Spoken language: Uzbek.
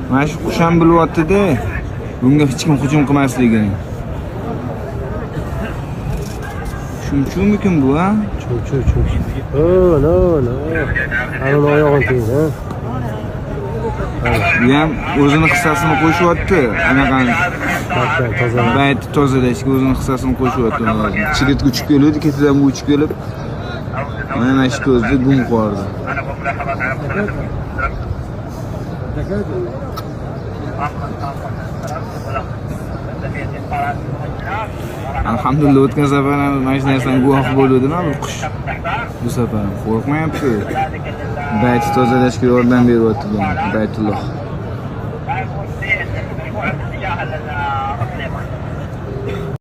Mana shu qush ham bilyapti-da, bunga hech kim hujum qilmasligini. Chumchumikin bu, ha? Chumchu, chumchu. O, no, no. Ana uni oyog'ini tegdi, ha? Bu ham o'zini hissasini qo'shyapti. Anaqani Bakdan tozalab. baytni tozalashga o'zini hissasini qo'shyapti. Chigit uchib keluvdi, ketidan bu uchib kelib mana shu ko'zni gum qildi. Alhamdulillah, o'tgan safar ham mana shu narsani guvohi bo'lgandim, bir qush. Bu safar ham qo'rqmayapti. Baytni tozalashga yordam beryapti bu Baytulloh.